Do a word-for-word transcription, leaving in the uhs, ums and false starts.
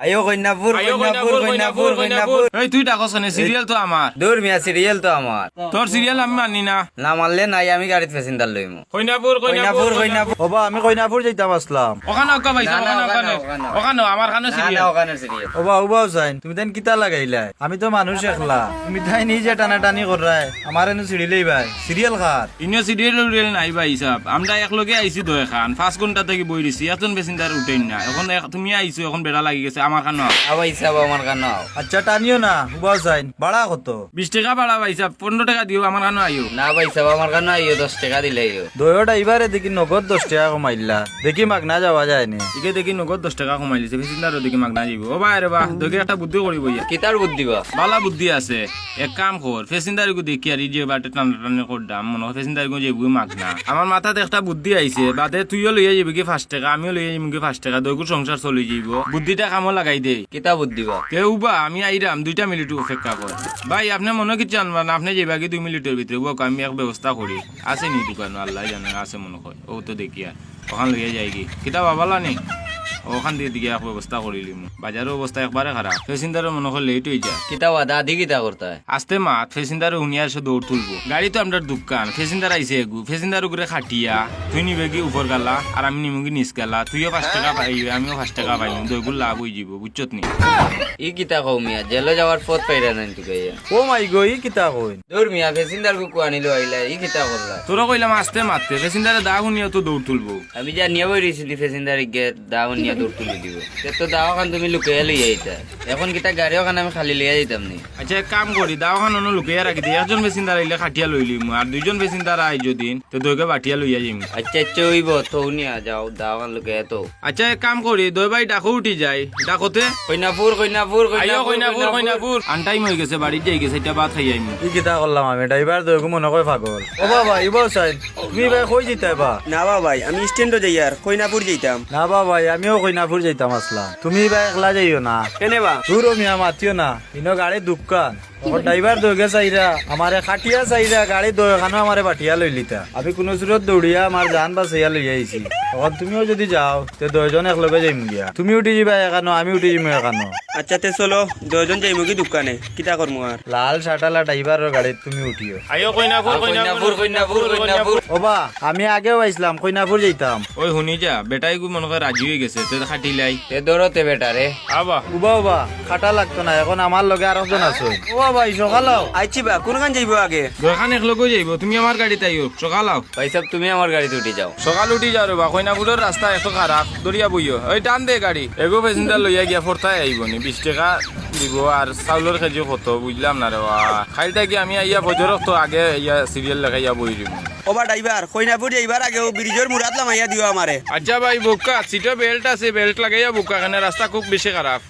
আইও কইন্যাপুর, আইও কইন্যাপুর, কইন্যাপুর, কইন্যাপুর, কইন্যাপুর। কইন্যাপুর। এই তুই ডাকস কেনে? সিরিয়াল তো আমার। দূর মিয়া, সিরিয়াল তো আমার। তোর সিরিয়াল আমি মানি না। না মানলে নাই, আমি গাড়িত প্যাসেঞ্জার লইমু। কইন্যাপুর, কইন্যাপুর, কইন্যাপুর, কইন্যাপুর। কইন্যাপুর। ওবা, আমি কইন্যাপুর যাইতাম আছলাম। ওখানো ওকা ভাই, না, না, ওখানো, ওখানো, ওখানো। ওখানো। ওখানো, আমার খানো না, সিরিয়াল। না, ওখানো সিরিয়াল। ওবা, উবাও চাইন, তুমি তাইন কিতা লাগাইলায়? আমি তো মানুষ একলা। তুমি তাইন নিজে টানাটানি কররায়, আমারে নু ছিড়িলাইবায়। সিরিয়াল কার? ইনো সিরিয়াল উরিয়াল নাই ভাইসাব, আমরা একলগে আইছি তো এখান, পাঁচ ঘন্টা থাকি বই রইছি, একজন প্যাসেঞ্জার উঠইন না। এখন এক-, তুমি আইছো, এখন বেড়া লাগি গেছে, আমার খানো আও। আ ভাইসাব, আমার খানো আও। আচ্ছা, টানিও না, উবাও চাইন। ভাড়া কত? বিশ টেকা ভাড়া ভাইসাব, পনরো টেকা দিও, আমার খানো আইও। না ভাইসাব, আমার খানো আইও, দশ টেকা দিলে আইও। দয়ও ড্রাইভারে দেখি নগদ দশ টেকা কমাইলা, দেখি মাগনা যাওয়া যায় নি। ইগে দেখি নগদ দশ টেকা কমাইলিছে, প্যাসেঞ্জারও দেখি মাগনা যাইবো। ও ভাই রে বা, দেখি একটা বুদ্ধি করি বইয়া। কিতার বুদ্ধি বা? বালা বুদ্ধি আছে। এক কাম কর, প্যাসেঞ্জারগু দেখি আর ই যে বাটে টানাটানি কররাম, মনো কর প্যাসেঞ্জারগু যাইবো মাগনা। আমার মাথাত একটা বুদ্ধি আইছে, বাদে তুইও লইয়া যাইবি কি পাঁচ টেকা, আমিও লইয়া যাইমু কি পাঁচ টেকা, দুইগুর সংসার চলি যাইবো। বুদ্ধিটা কামো লাগাই দেই। কিতা বুদ্ধি বা? তে উবা, আমি আইরাম, দুইটা মিনিট অপেক্ষা কর। ভাই, আপনে মনো কিচ্ছু আনবা না, আপনে যাইবা কি দুই মিনিটর ভিতরে, উবা, আমি এক ব্যবস্থা করি। আছে নি দোকানো, আল্লায় জানে, আছে মনো কয়। ও তো দেখি আর। ওখান লইয়া যাইগি। কিতা বা বালা নি? ওখান দিয়া দেখি এক ব্যবস্থা করিলিমু। বাজারর অবস্থা একবারে খারাপ। প্যাসেঞ্জারর মনো কয় লেট অইযায়। কিতা বা দাদি কিতা করতায়? আস্তে মাত, প্যাসেঞ্জারে হুনিয়া সে দৌড় তুলবো। গাড়ি তো আমরার দোকান, প্যাসেঞ্জার আইছে এগু, প্যাসেঞ্জারগুরে খাটিয়া, তুই নিবে কি উপর গালা, আর আমি নিমু কি নিচ গালা, তুইও পাঁচ টেকা পাইবে, আমিও পাঁচ টেকা পাইমু, দুইগুর লাভ অইযিবো, বুঝছত নি? ই কিতা কও মিয়া, জেলো যাওয়ার পথ পাইরা নায় নি তুকাইয়া। ও মাই গো, ই কিতা কইন? দূর মিয়া, প্যাসেঞ্জারগু কুয়ানি লইলা, ই কিতা করলা? তোরে কইলাম আস্তে মাততে, প্যাসেঞ্জারে দা হুনিয়া তো দৌড় তুলবো। আমি জানিয়া বই রইছি নি প্যাসেঞ্জার ইগে দা হুনিয়া দৌড় তুলি দিবো। তে তো দাওখান তুমি লুকাইয়া লইয়া আইতা। এখন কিতা গাড়ি ওখান আমি খালি লইয়া যাইতাম নি? আচ্ছা, এক কাম করি, দাওখান অনো লুকাইয়া রাখি দেই। একজন প্যাসেঞ্জার আইলে খাটিয়া লইলিমু, আর দুইজন প্যাসেঞ্জার আয় যদি, তে দুইগু বাটিয়া লইয়া যাইমু। আচ্ছা, আচ্ছা, অইবো, থও নিয়া যাও, দাওখান লুকাইয়া থও। আচ্ছা, এক কাম করি, দুই ভাই ডাকো উঠি যাই। ডাকোতে? কইন্যাপুর, কইন্যাপুর, আইও, কইন্যাপুর, কইন্যাপুর, কইন্যাপুর। কইন্যাপুর। আনটাইম অইগেছে, বাড়িত যাইগি, চাইরটা ভাত খাইয়া আইমু। ই কিতা করলাম আমি? ড্রাইভার দুইগু মনো কয় পাগল। ও বাবা, ইবাও চাইন। তুমি ভাই কই যাইতায় বা? না বা ভাই, আমি স্ট্যান্ডো যাইয়ার, কইন্যাপুর যাইতাম। না বা ভাই, আমিও কইন্যাপুর যাইতাম আছলাম। তুমি বা একলা যাইও না। কেনে বা? দূর ও মিয়া, মাতিও না। ইনো গাড়ির দোকান। অখন ড্রাইভার দুইগু চাইরা, আমারে খাটিয়া চাইরা, গাড়ি দুইখানো আমারে বাটিয়া লইলিতা। আমি কুনু সুরত দৌড়িয়া আমার জান বাচাইয়া লইয়া আইছি। অখন তুমিও যদি যাও, তে দুইজন একলগে যাইমু গিয়া। তুমি উঠি যিবায় এখানো, আমি উঠি যিমু এখানো। আচ্ছা, তে চলো, দুইজন যাইমু গি দোকানে। কিতা করমু আর? লাল শার্টআলা ড্রাইভারর গাড়িত তুমি উঠিও। আইও কইন্যাপুর, আও কইন্যাপুর, কইন্যাপুর, কইন্যাপুর, কইন্যাপুর। কইন্যাপুর। ও বা, আমি আগেও আইছলাম, কইন্যাপুর যাইতাম। ওই হুনি যা, বেটাইগু মনো কয় রাজি অইগেছে, তে খাটিলাই। তে ধরো তে বেটারে। আবা। উবা, উবা, খাটা লাগতো না, এখন আমার লগে আরকজন আছে। ও বা ভাই, সকাল আও। আইছি বা, কুনখান যাইবো আগে? দুইখান একলগে যাইবো, তুমি আমার গাড়িত আইও, সকাল আও। ভাইসাব, তুমি আমার গাড়িত উঠি যাও। সকাল উঠি যাও রে বা, কইন্যাপুরর রাস্তা এত খারাপ, ধরিয়া বইও। ওই টান দে গাড়ি। এগু প্যাসেঞ্জার লইয়া গিয়া ফরতায় আইবো নি, বিশ টেকা দিবো আর চাউলর কেজি কত, বুঝলাম না রে বা। খাইল থাকি আমি আইয়া ফজর অক্ত আগে আইয়া সিরিয়াল লাগাইয়া বই দিমু। ও বা ড্রাইভার, কইন্যাপুর যাইবার আগেউ ব্রিজর মুড়াত লামাইয়া দিও আমারে। আচ্ছা ভাই, বুকা, সিটো বেল্ট আছে, বেল্ট লাগাইয়া বুকা, কেনে রাস্তা খুব বেশি খারাপ।